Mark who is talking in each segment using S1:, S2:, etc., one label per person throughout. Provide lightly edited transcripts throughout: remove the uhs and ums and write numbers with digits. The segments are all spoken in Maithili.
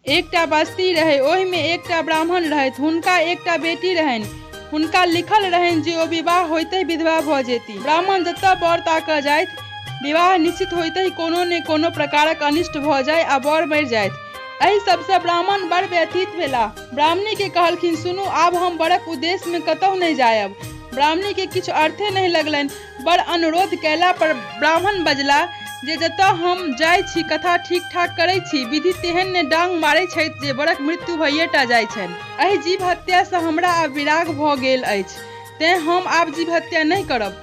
S1: एकटा बस्ती रहै। ओहिमे एकटा ब्राह्मण रहथि। हुनका एकटा बेटी रहनि। हुनका लिखल रहनि जे ओ विवाह होइतहि विधवा भऽ जेती। ब्राह्मण जतऽ वर ताकऽ जाथि, विवाह निश्चित होइतहि कोनो ने कोनो प्रकारक अनिष्ट भऽ जाइ आ वर मरि जाथि। एहि सभसँ ब्राह्मण बड़ व्यथित भेलाह। ब्राह्मणीकेँ कहलखिन, सुनू, आब हम वरक उद्देश्यमे कतहु नहि जायब। ब्राह्मणीकेँ किछु अर्थे नहि लगलनि। बड़ अनुरोध कयला पर ब्राह्मण बजलाह जे जतऽ हम जाइ छी, कथा ठीक-ठाक करै छी, विधि तेहन ने डांग मारै छथि जे वरक मृत्यु भइये टा जाइ छनि। एहि जीव हत्यासँ हमरा आब विराग भऽ गेल अछि। तेँ हम आब जीव हत्या नहि करब।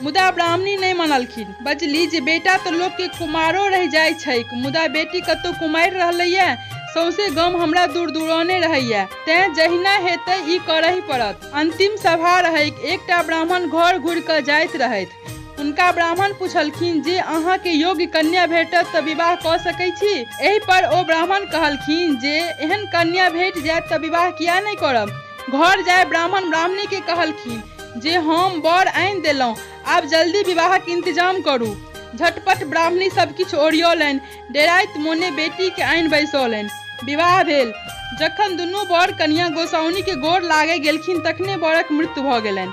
S1: मुदा ब्राह्मणी नहि मानलखिन। बजली जे बेटा तँ लोककेँ कुमारो रहि जाइ छैक मुदा बेटी कतौ कुमारि रहलैए? सौंसे गाम हमरा दुरदुरौने रहैए। तेँ जहिना हेतै ई करहि पड़त। अंतिम सभा रहैक। एकटा ब्राह्मण घर घुरि कऽ जाइत रहथि। हुनका ब्राह्मण पुछलखिन जे अहाँकेँ योग्य कन्या भेटत तँ विवाह कऽ सकै छी? एहि पर ओ ब्राह्मण कहलखिन जे एहन कन्या भेटि जायत तँ विवाह किए नहि करब? घर जाय ब्राह्मण ब्राह्मणीकेँ कहलखिन जे हम वर आनि देलहुँ, आब जल्दी विवाहक इंतजाम करू। झटपट ब्राह्मणी सभ किछु ओरियौलनि। डेराइत मोने बेटीकेँ आनि बैसौलनि। विवाह भेल। जखन दुनू वर-कनियाँ गोसाउनिकेँ गोर लागय गेलखिन तखने वरक मृत्यु भऽ गेलनि।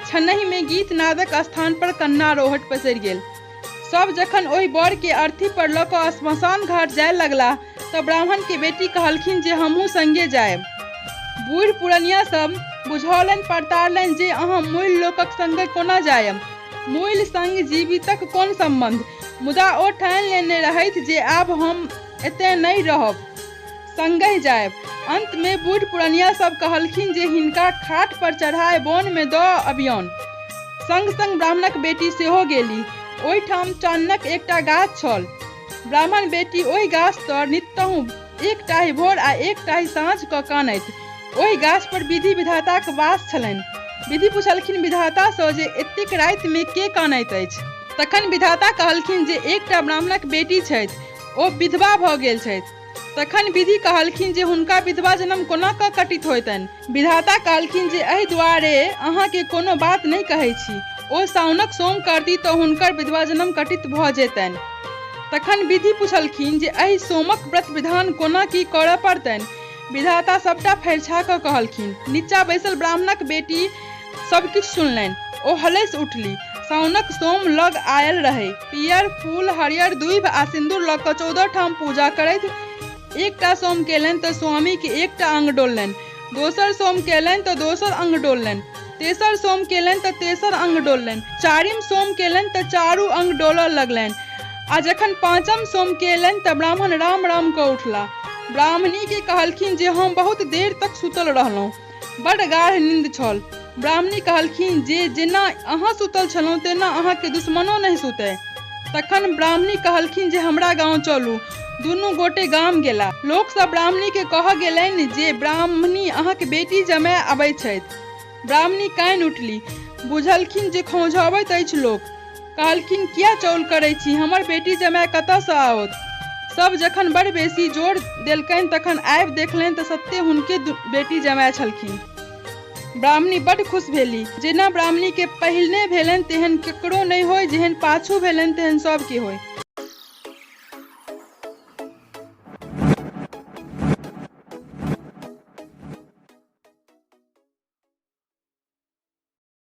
S1: क्षणहिमे गीत-नादक स्थानपर कन्ना-रोहटि पसरि गेल। सभ जखन ओहि वरकेँ अर्थीपर लऽ कऽ श्मशान घाट जाय लगलाह तँ ब्राह्मणकेँ बेटी कहलखिन जे हमहूँ संगे जायब। बूढ़-पुरनियाँ सभ बुझौलनि-परतारलनि जे अहाँ मुइल लोकक संगे कोना जायब? मुइल संग जीवितक कोन सम्बन्ध? मुदा ओ ठानि लेने रहथि जे आब हम एतय नहि रहब, संगहि जायब। अन्तमे बूढ़-पुरनियाँ सभ कहलखिन जे हिनका खाटपर चढ़ाय बोनमे दऽ अबियौन। संग-संग ब्राह्मणक बेटी सेहो गेलीह। ओहिठाम चाननक एकटा गाछ छल। ब्राह्मण बेटी ओहि गाछ तर नित्तहुँ एक टाहि भोर आ एक टाहि साँझ कऽ कानैत। ओहि गाछ पर विधि विधाताक वास छलनि। विधि पुछलखिन विधातासँ जे एतेक रातिमे के कानैत अछि? तखन विधाता कहलखिन जे एकटा ब्राह्मणक बेटी छथि, ओ विधवा भऽ गेल छथि। तखन विधि कहलखिन जे हुनका विधवा जन्म कोना कऽ कटित होयतनि? विधाता कहलखिन जे एहि दुआरे अहाँकेँ कोनो बात नहि कहै छी। ओ साओनक सोम करती तँ हुनकर विधवा जन्म कटित भऽ जेतनि। तखन विधि पुछलखिन जे एहि सोमक व्रत विधान कोना की करऽ पड़तनि? विधाता सभटा फरिछा कऽ कहलखिन। निच्चा बैसल ब्राह्मणक बेटी सभ किछु सुनलनि। ओ हलसि उठली। साओनक सोम लग आयल रहै। पीयर फूल, हरियर दूभि आ सिन्दूर लऽ कऽ 14 ठाम पूजा करैत एकटा सोम केलनि तँ स्वामीक एकटा अंग डोललनि। दोसर सोम केलनि तँ दोसर अंग डोललनि। तेसर सोम केलनि तँ तेसर अंग डोललनि। चारिम सोम केलनि तँ चारू अंग डोलऽ लगलनि आ जखन पाँचम सोम केलनि तँ ब्राह्मण राम-राम कऽ उठला। ब्राह्मणीकेँ कहलखिन जे हम बहुत देर तक सुतल रहलहुँ। बड्ड गाढ़ निन्द छल। ब्राह्मणी कहलखिन जे जेना अहाँ सुतल छलहुँ तेना अहाँके दुश्मनो नहि सुतय। तखन ब्राह्मणी कहलखिन जे हमरा गाँव चलू। दुनू गोटे गाम गेला। लोक सब ब्राह्मणीकेँ कहऽ गेलनि जे ब्राह्मणी अहाँक बेटी जमाय अबैत छथि। ब्राह्मणी कानि उठली। बुझलखिन जे खौंझबैत अछि लोक। कहलखिन किए चौल करै छी, हमर बेटी जमाय कतऽसँ आओत? सभ जखन बड़ बेसी जोर देलकनि तखन आबि देखलनि तँ सत्ते हुनके बेटी जमाय छलखिन। ब्राह्मणी बड्ड खुश भेली। जेना ब्राह्मणीकेँ पहिने भेलनि तेहन ककरो नहि होइ, जेहन पाछू भेलनि तेहन सभकेँ होइ।